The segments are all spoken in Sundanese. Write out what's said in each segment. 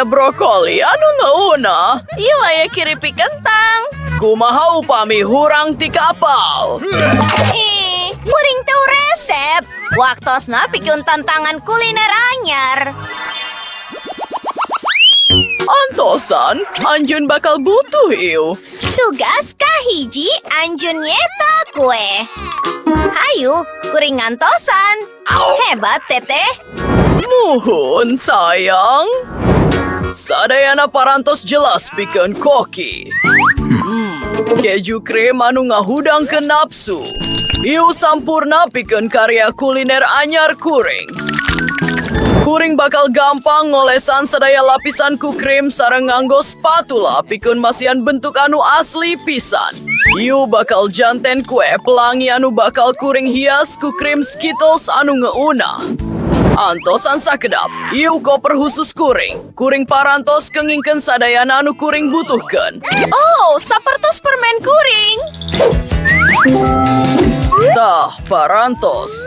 Aya brokoli anu ngeunah. Ieu aya kiripik kentang. Kumaha upami hurang ti kapal? Ih, kuring teu resep. Waktosna pikeun tantangan kuliner anyar. Antosan, anjeun bakal butuh ieu. Tugas kahiji anjeun nyetak kue. Hayu, kuring ngantosan. Hebat, Teteh. Muhun, sayang. Sadayana parantos jelas pikeun koki. Keju krem anu ngahudangkeun nafsu. Ieu sampurna pikeun karya kuliner anyar kuring. Kuring bakal gampang ngolesan sadaya lapisan ku krim sareng nganggo spatula pikeun masihan bentuk anu asli pisan. Ieu bakal janten kue pelangi anu bakal kuring hias ku krim Skittles anu ngeunah. Antosan sakedap, ieu koper khusus kuring. Kuring parantos kengingkeun sadayana anu kuring butuhkeun. Oh, sapertos permen kuring. Tah, parantos.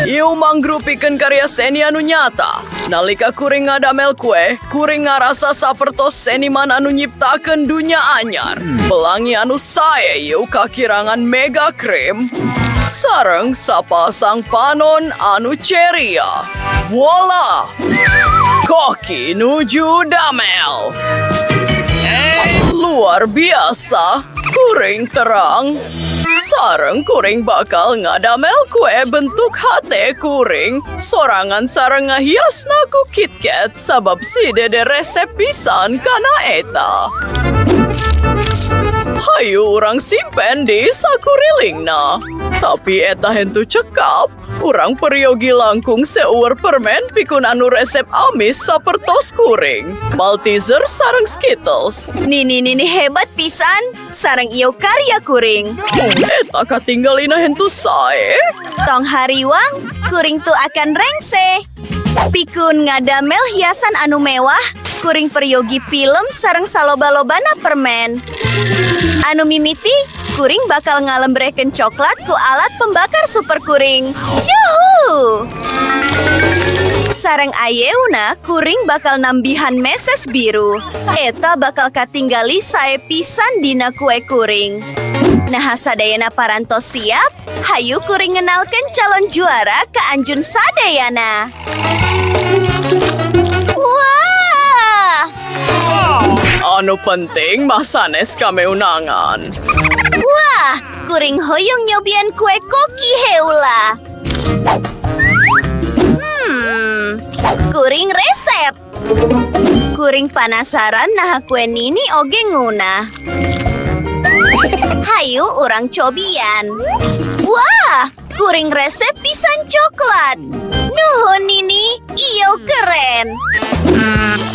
Ieu mangrupikeun karya seni anu nyata. Nalika kuring ngadamel kue, kuring ngarasa sapertos seniman anu nyiptakeun dunya anyar. Pelangi anu sae ieu kakirangan mega krim. Sareng sapasang panon anu ceria. Voila! Koki nuju damel. Luar biasa, kuring terang. Sareng kuring bakal ngadamel kue bentuk hate kuring. Sorangan sareng ngahiasna ku KitKat sabab si Dede resep pisan kana eta. Hayu urang simpen di sakurilingna. Tapi eta hentu cekap. Urang peryogi langkung seueur permen pikun anu resep amis sapertos kuring. Malteser sareng Skittles. Nini nini hebat pisan, sareng ieu karya kuring. Eta katinggalina hentu sae. Tong hariwang, kuring tu akan rengse. Pikun ngadamel hiasan anu mewah, kuring peryogi film sareng saloba-lobana permen. Anu mimiti, kuring bakal ngalembrekeun coklat ku alat pembakar super kuring. Yuhu! Sareng ayeuna, kuring bakal nambihan meses biru. Eta bakal katinggali sae pisan dina kue kuring. Nah, sadayana parantos siap, hayu kuring ngenalkeun calon juara ke anjeun sadayana. Wah! Anu penting mah sanes kameunangan. Wah, kuring hoyong nyobian kue koki heula. Kuring resep. Kuring panasaran nah kue nini oge ngeunah. Hayu urang cobian. Wah, kuring resep pisan coklat. Nuhun Nini, iyo keren.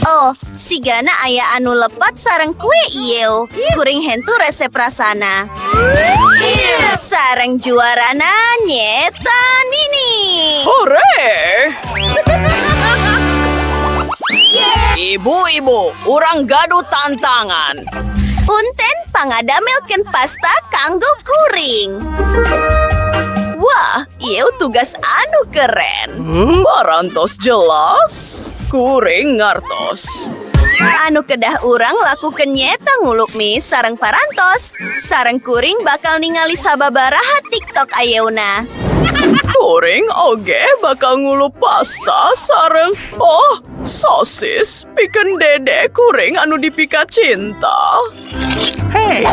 Oh, sigana aya anu lepat sareng kue ieu. Kuring hentu resep rasana. Sareng juarana nyeta Nini. Hore! Ibu-ibu, urang gaduh tantangan. Punten pangadamelkeun pasta kanggo kuring. Wah, ieu tugas anu keren. Parantos jelas, kuring ngartos. Anu kedah urang lakukeun nyeta ngulup mie sareng parantos. Sareng kuring bakal ningali sababaraha TikTok ayeuna. Kuring oge bakal ngulup pasta sareng, oh, sosis pikeun dede kuring anu dipika cinta. Hey!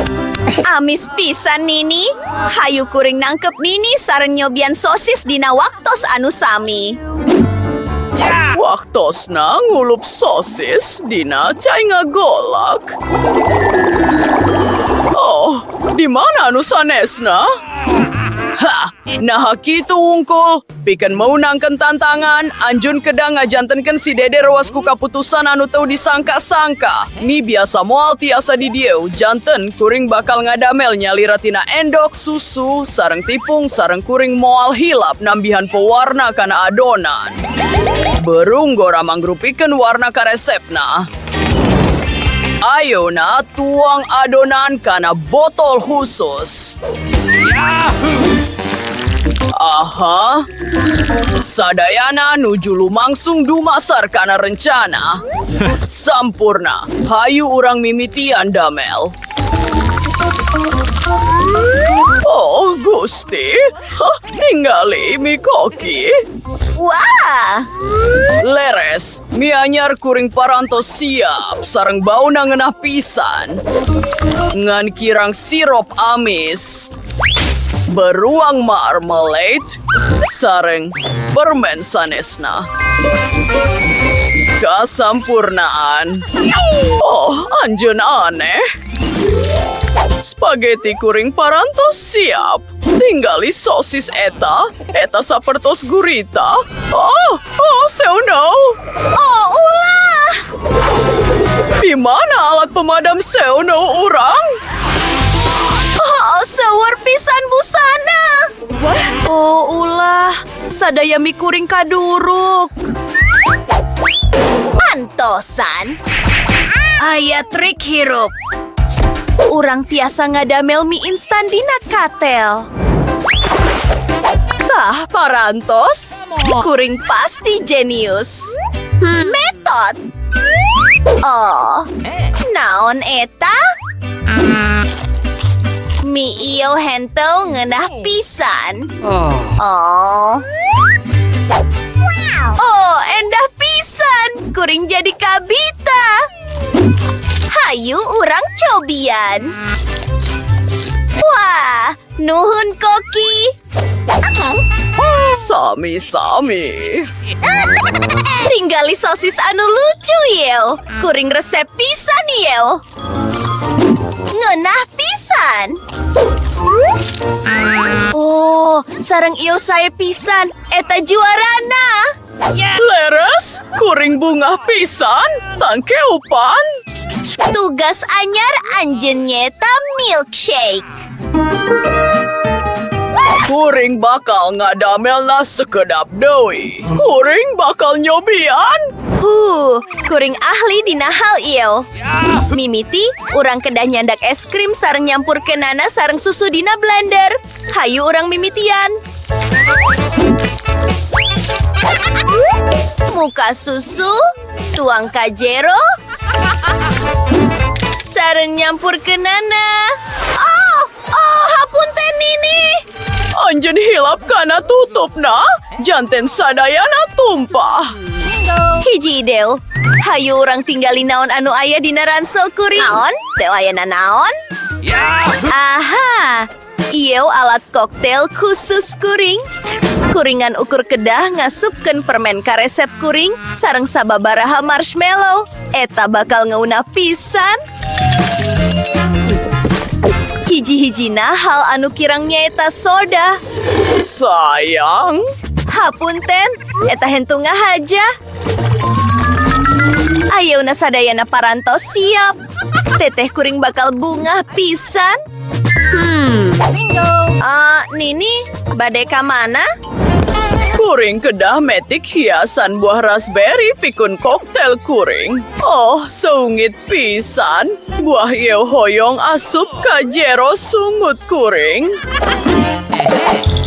Amis pisan Nini. Hayu kuring nangkep Nini sareng nyobian sosis dina waktos anu sami. Waktosna ngulup sosis dina cai ngagolak. Oh, di mana anu sanesna? Hah, nah kitu wungkul. Pikeun meunangkeun tantangan, anjeun kedah ngajantenkeun si Dede rewas ku kaputusan anu teu disangka-sangka. Mi biasa moal tiasa di dieu, janten kuring bakal ngadamel nyalira tina endok, susu, sareng tipung, sareng kuring moal hilap nambihan pewarna kana adonan. Berung gora mangrupikeun warna karesepna. Ayeuna tuang adonan kana botol khusus. Yahoo! Aha. Sadayana nuju lumangsung dumasar kana rencana. Sampurna, hayu urang mimitian damel. Oh, Gusti. Hah, tingali mi koki. Wah, Leres, mi anyar kuring parantos siap, sareng bauna ngeunah pisan. Ngan kirang sirop amis. Beruang marmalade, sareng permen sanesna. Kasampurnaan. Oh, anjeun aneh. Spaghetti kuring parantos siap. Tinggali sosis eta, eta sapertos gurita. Oh, oh, no. Oh ulah. Di mana alat pemadam no urang? Oh, seueur pisan busana. Oh ulah, sadaya mi kuring kaduruk. Antosan. Aya trik hirup. Urang tiasa ngadamel mi instan dina katel. Tah parantos, kuring pasti jenius. Metot. Oh, naon eta? Mi iyo henteu ngeunah pisan. Oh. Oh, endah pisan. Kuring jadi kabita. Hayu urang cobian. Wah, nuhun koki. Sami-sami. Tinggali sosis anu lucu yeo. Kuring resep pisan yeo. Ngeunah pisan. Oh, sareng iyo sae pisan. Eta juarana. Leres, kuring bungah pisan, tangkeupan. Tugas anyar anjeun nyeta milkshake. Kuring bakal ngadamelna sekedap deui. Kuring bakal nyobian. Huh, kuring ahli dina hal ieu. Mimiti, urang kedah nyandak es krim sareng nyampurkeunana sareng susu dina blender. Hayu urang mimitian. Muka susu, tuang ka jero, sareng nyampurkeunana. Oh, oh, hapunten Nini. Anjeun hilap kana tutupna, janten sadayana tumpah. Hiji ideu. Hayu urang tinggali naon anu aya dina ransel kuring. Naon? Teu aya naon? Aha, ieu alat koktail khusus kuring. Kuringan ukur kedah ngasupkeun permen ka resep kuring sareng sababaraha marshmallow. Eta bakal ngeunah pisan. Hiji-hijina hal anu kirang nyaeta soda. Sayang, Hapunten, eta henteu ngahaja. Ayeuna sadayana parantos siap. Teteh kuring bakal bungah pisan. Ah, Nini, bade ka mana? Kuring kedah metik hiasan buah raspberry pikun koktail kuring. Oh, seungit pisan. Buah ieu hoyong asup ka jero sungut kuring.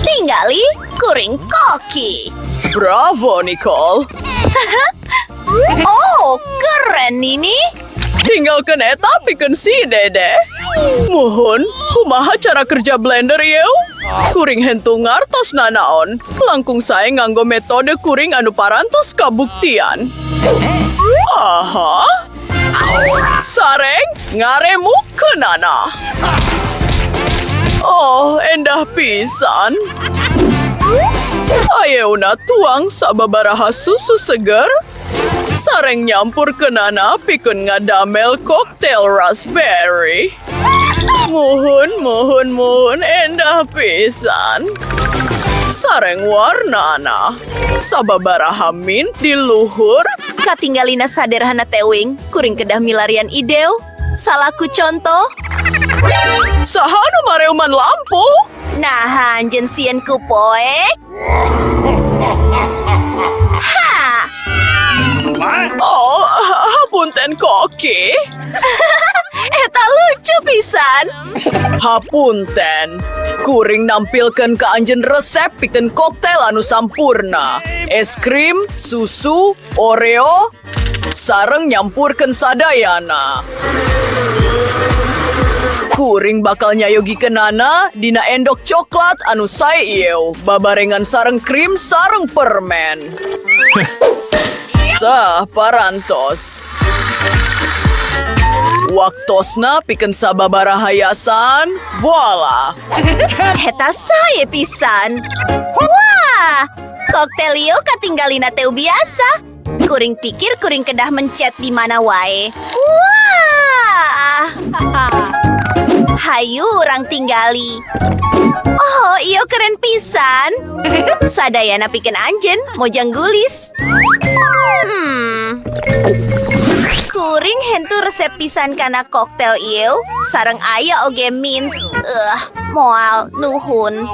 Tinggali kuring koki. Bravo, Nicole. Oh, keren Nini. Tinggalkeun eta pikeun si Dede. Muhun, kumaha cara kerja blender ieu? Kuring henteu ngartos nanaon. Langkung sae nganggo metode kuring anu parantos kabuktian. Aha. Sareng ngaremukkeunana. Oh, endah pisan. Ayeuna tuang sababaraha susu seger. Sareng nyampurkeunana pikeun ngadamel koktail raspberry. Muhun, muhun, muhun, endah pisan. Sareng warnana. Sababaraha mint di luhur. Katinggalina saderhana teuing, kuring kedah milarian ideu. Salaku contoh. Saha nu mareuman lampu? Nah, anjeun sieun ku poek. Ha! Oh, hapunten koki. Eta lucu pisan. Hapunten. Kuring nampilkan ke anjeun resep pikeun koktail anu sampurna. Es krim, susu, Oreo, sareng nyampurkeun sadayana. Kuring bakal nyayogikeunana dina endok coklat anu sae ieu, babarengan sareng krim sareng permen. Tah, parantos. Waktosna pikeun sababaraha hiasan, voila. Eta sae pisan. Wah, koktail ieu katinggalina teu biasa. Kuring pikir kuring kedah mencet di mana wae. Wah. Hayu urang tinggali. Oh, iyo keren pisan. Sadayana pikeun anjeun, mojang gulis. Kuring hentu resep pisan kana koktail ieu, sareng aya oge mint. Moal nuhun.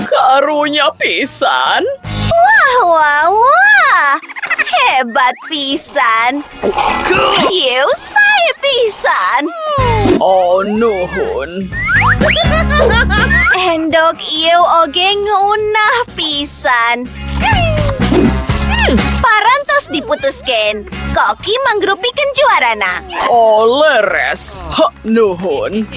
Karunya pisan. Wah, wah, wah. Hebat pisan. Ieu sae pisan. Oh, nuhun. Endok ieu oge ngeunah pisan. Parantos diputuskeun. Koki manggrupikeun juarana. Oh, leres. Ha, nuhun.